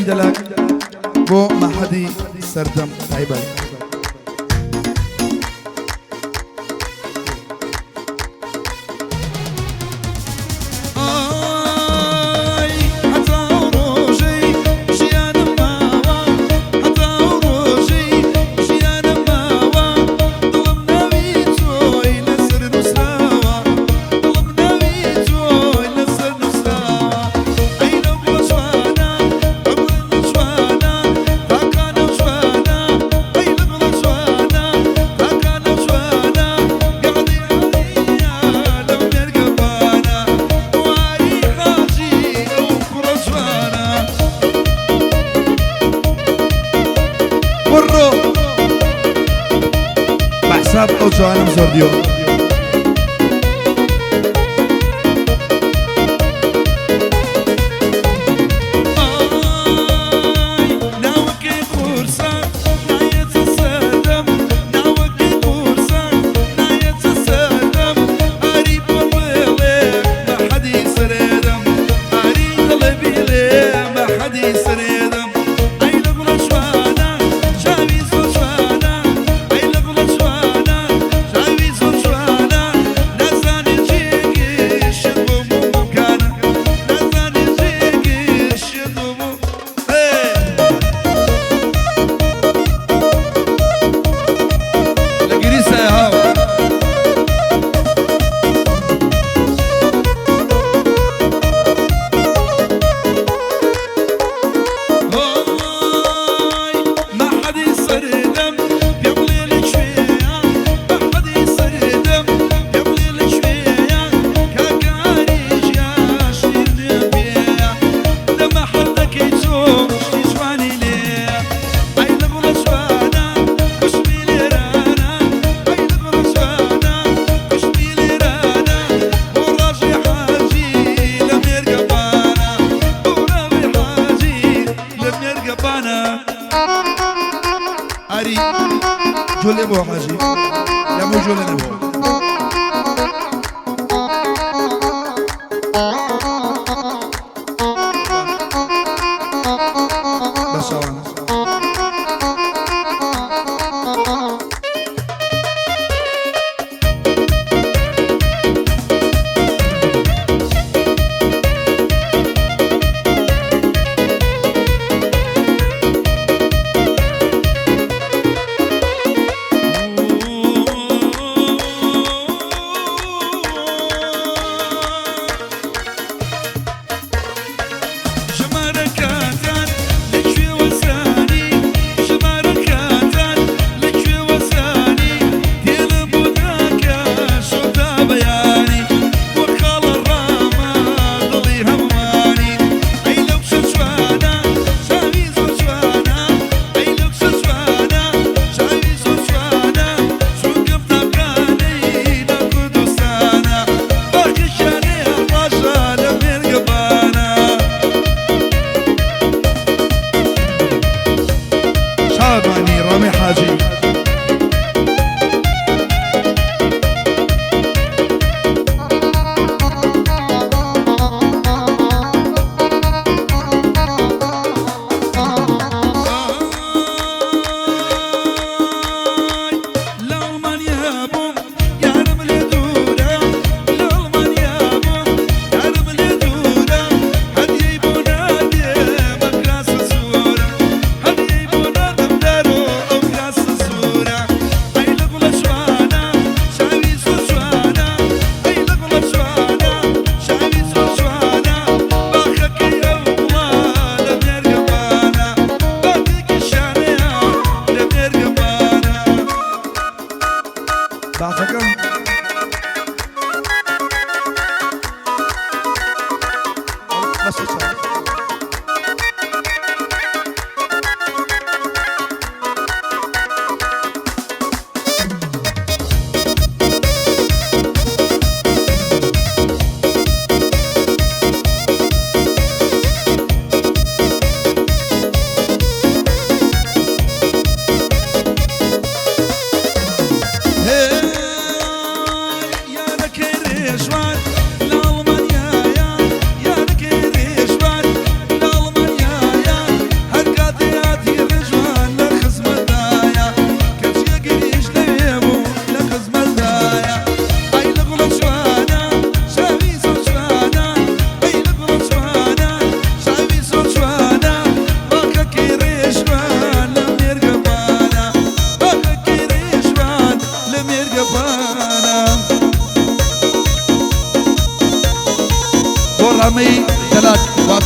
هەندەلاک بۆ مەحەدی سەردەم تایبەت. بڕۆ بە حساب ئەو جوانم زۆر دیۆ. ئاری جۆلێ بۆ حاجی لەمە جۆلێ نەبوو. بەشاوانە. شادمانی ڕامی حاجی.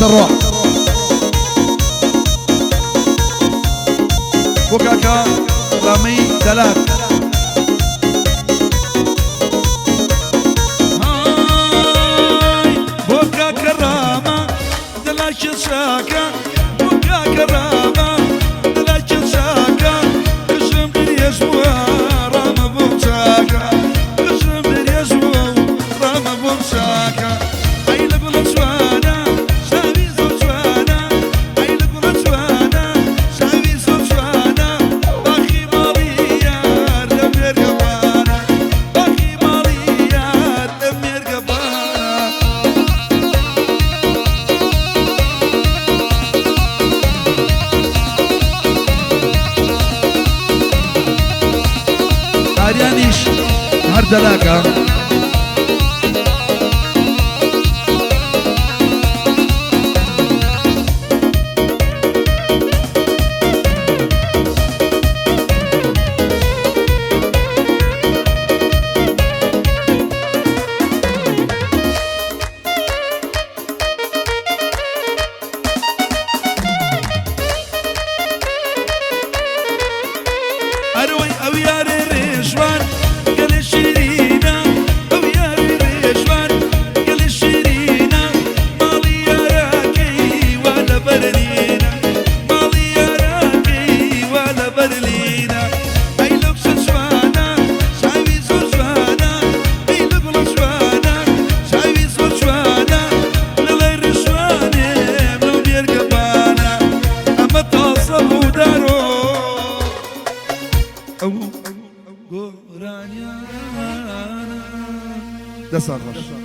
دەڕوا. بۆ کاکە ڕامەی دەلاک. های بۆ کاکە ڕامە دەلاکی چاکە، بۆ کاکە ڕامە دەلاکی چاکە، قژم درێژ بووە ڕامە بۆم چاکە، قژم درێژ بووە و ڕامە بۆم چاکە. ئەی لە گوڵە جوانە چاوی زۆر جوانە، ئەی لە گوڵە جوانە چاوی زۆر جوانە، باخی ماڵی یار لە مێرگەبانە، باخی ماڵی یار لە مێرگەبانە. ئاریانیش هەر دەلاکە. ئەرۆی ئەو یارێ ڕێژوان گەلێ شیرینە، ئەو یاری ڕێژوان گەلێ شیرینە، ماڵی یارەکەی وا لە بەرلینە، ماڵی یارەکەی وا لە بەرلینە. ئەی لەو کچە جوانە چاوی زۆر جوانە، ئەی لە گوڵە جوانە چاوی زۆر جوانە، لەلای ڕێژوانێم لەو مێرگەبانە، ئەمە تازە بوو دارۆ ئەو گۆرانیانە. دەستان خۆش.